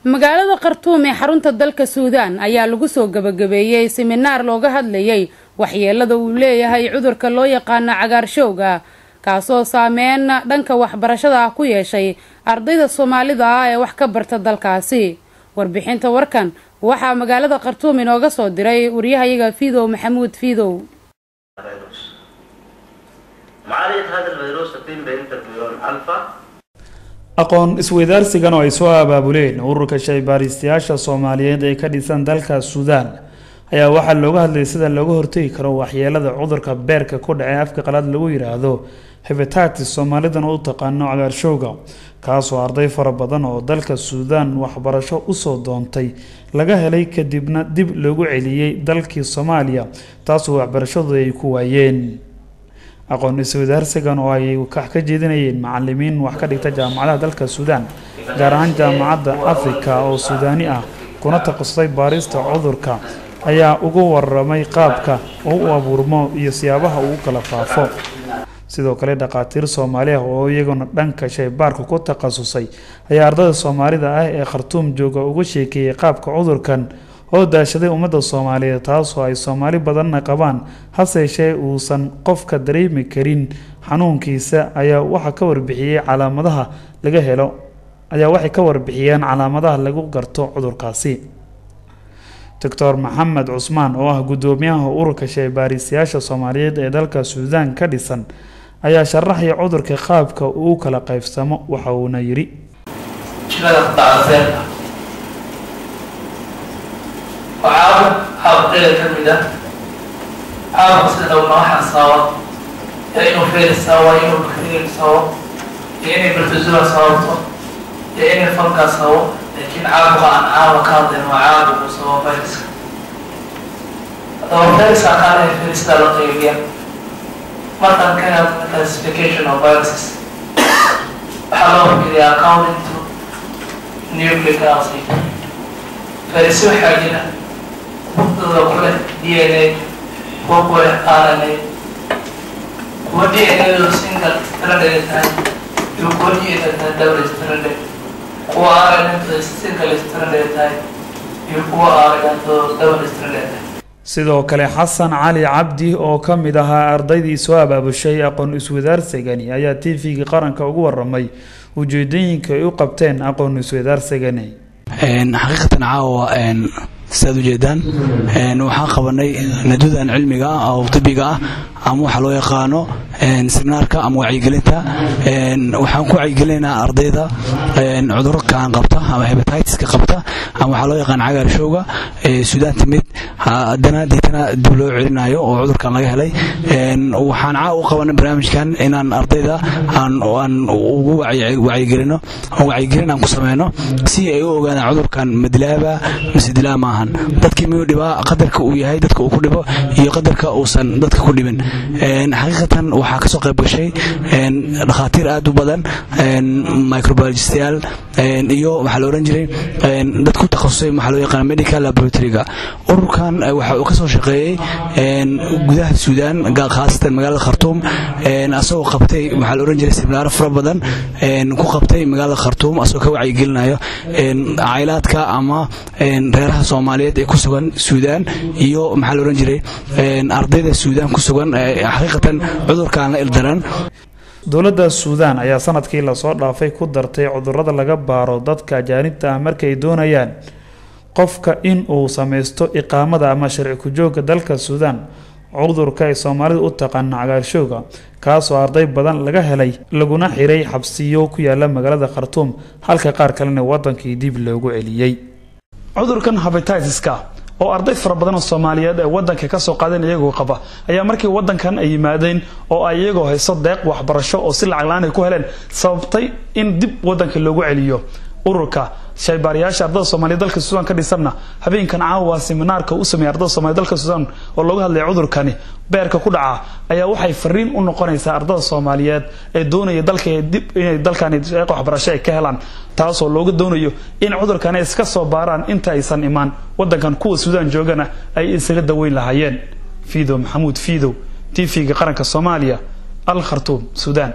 Magaalada Khartuum ee xarunta dalka Suudaan ayaa lagu soo gabagabeeyey siminaar looga hadlayay waxyeelada uu leeyahay cudurka loo yaqaano cagaarshowga, kaasoo saameyn dhanka waxbarashada ah ku yeeshay ardayda Soomaalida ah ee wax ka barta dalkaasi. Warbixinta warkan waxaa magaalada Khartuum inooga soo diray wariyahayaga Fiidow Maxamuud Fiidow. معالجة هذا الفيروس تتم بانترفيرون ألفا. Aqoon isweydaarsigan oo ay soo abaabuleen ururka shaybaaristayaasha Soomaaliyeed ee ka dhisan dalka Suudaan ayaa waxaa looga hadlayay sida looga hortegi karo waxyeelada cudurka beerka ku dhacay, afka qalaad lagu yiraahdo hepatitis, Soomaalidana u taqaano cagaarshowga, kaasoo arday fara badan oo dalka Suudaan waxbarasho usoo doontay laga helay, kadibna dib loogu celiyey dalkii Soomaaliya, taasoo waxbarashadu ay ku waayeen. Aqoon isweydaarsigan oo ay kax ka jeedinayeen macalimiin wax ka dhigta jaamacadaha dalka Suudaan, gaar ahaan Jaamacadda Afrika oo Suudaani ah kuna takhasusay baarista cudurka, ayaa uga waramay qaabka oo u abuurmo iyo siyaabaha uu u kala faafo. Sidoo kale dhakhaatiir Soomaali ah oo iyaguna dhanka shaybaarka ku takhasusay ayaa ardayda Soomaalida ah ee Khartuum jooga uga sheekeeyey qaabka cudurkan oo daashaday ummadda Soomaaliyeed, taasoo ay Soomaali badanna qabaan, hase yeeshee uusan qofka dareemi karin xanuunkiisa. Ayaa waxaa ka warbixiyey calaamadaha laga helo, ayaa waxay ka warbixiyeen calaamadaha lagu garto cudurkaasi. Doctor Maxamed Cusmaan oo ah guddoomiyaha ururka shaybaaristayaasha Soomaaliyeed ee dalka Suudaan ka dhisan ayaa sharaxaya cudurka qaabka uu kala qaybsamo, waxa uuna yidhi: Jirada ku dhacda beerka waa caabuq caabuqyada ka mid ah. Caabuq sida dhowna waxaa sababa yaa inuu virus sababa, inuu bacterium sababo, iyo inay protozoa sababto, iyo inay fungus sababo. Laakiin caabuqa aan caawa ka hadlayn waa caabuq uu sababo viruska. Haddaba viruska qaar ee viruska loo qaybiya, markaan ka hadlo classification of viruses, waxaa loo fiiriyaa according to nucleic acid. Virus waxaa jira buqdooda ku leh DNA, kuwa ku leh RNA, kuwa DNA du single stranded tahay iyo kuwa DNA tahay double stranded, kuwa RNA du single stranded tahay iyo kuwa RNA du double stranded tahay. Sidoo kale Xasan Cali Cabdi oo ka mid ahaa ardaydii soo abaabushay aqoon iswadaarsigani ayaa TV-ga qaranka ugu waramay ujeedooyinka ay u qabteen aqoon iswadaarsigani. Xaqiiqatan caawa sidaad ujeedaan waxaan qabanay nadudan cilmiga ah oo tibiga ah, ama waxa loo yaqaano seminaarka ama wacyigelinta. Waxaan ku wacyigelinaynaa ardayda cudurkan qabta ama hepatitiska qabta ama waxaa loo yaqaan cagaarshowga ee Suudaan timid, haddana deetana dib loo celinayo oo cudurkan laga helay. Waxaan caawa u qabanay barnaamijkan inaan ardayda aan ugu wacyigelino oo wacyigelin aan ku sameyno si ay u ogaadaan cudurkan madilaaba mise dilaa maahan, dadkii miyuu dhibaa, qadarka uu yahay dadka uu ku dhibo iyo qadarka uusan dadka ku dhibin. Xaqiiqatan waxaa kasoo qayb gashay dhakhaatiir aad u badan, microbiologistayaal iyo waxaa la oran jiray dad ku takhasusay waxaa loo yaqaan medical laboratoryga. Ururkan waxa uu kasoo shaqeeyey gudaha Suudaan, khaasatan magaalada Khartuum, asagoo qabtay waxaa la oran jiray seminaaro fara badan ku qabtay magaalada Khartuum, asagoo ka wacyigelinayo cailaadka ama reeraha Soomaaliyeed ee ku sugan Suudaan iyo maxaa la oran jiray ardayda Suudaan ku sugan xaqiiqatan cudurkan la ildaran. Dowladda Suudaan ayaa sanadkii lasoo dhaafay ku dartay cudurada laga baaro dadka ajaanibta ah markay doonayaan qofka in uu sameysto iqaamada ama sharci ku-joogga dalka Suudaan cudurka ay Soomaalidu u taqaano cagaarshowga, kaasoo arday badan laga helay laguna xiray xabsiyo ku yaala magaalada Khartuum, halka qaar kalena wadankii dib loogu celiyey. Cudurkan hepatitiska oo arday fara badan oo Soomaaliyeed ee wadanka ka soo qaadeen iyagoo qaba ayaa markii wadankan ay yimaadeen oo ay iyagoo hayso deeq waxbarasho oo si lacag la'aan ay ku heleen sababtay in dib wadanka loogu celiyo. Ururka shaybaarayaasha ardada Soomaaliyeed dalka Suudaan ka dhisanna habeenkan caawa seminaarka u sameeyay ardada Soomaaliyeed dalka Suudaan oo looga hadlay cudurkani beerka ku dhaca ayaa waxay fariin u noqonaysaa ardada Soomaaliyeed ee doonaya dalka dib inay dalkani deeq waxbarasho ay ka helaan, taasoo looga doonayo in cudurkani iska soo baaraan inta aysan imaan wadankan, kuwa Suudaan joogana ay isaga daweyn lahaayeen. Fiido Maxamuud Fiidow, TV-ga qaranka Soomaaliya, Al Khartuum, Suudaan.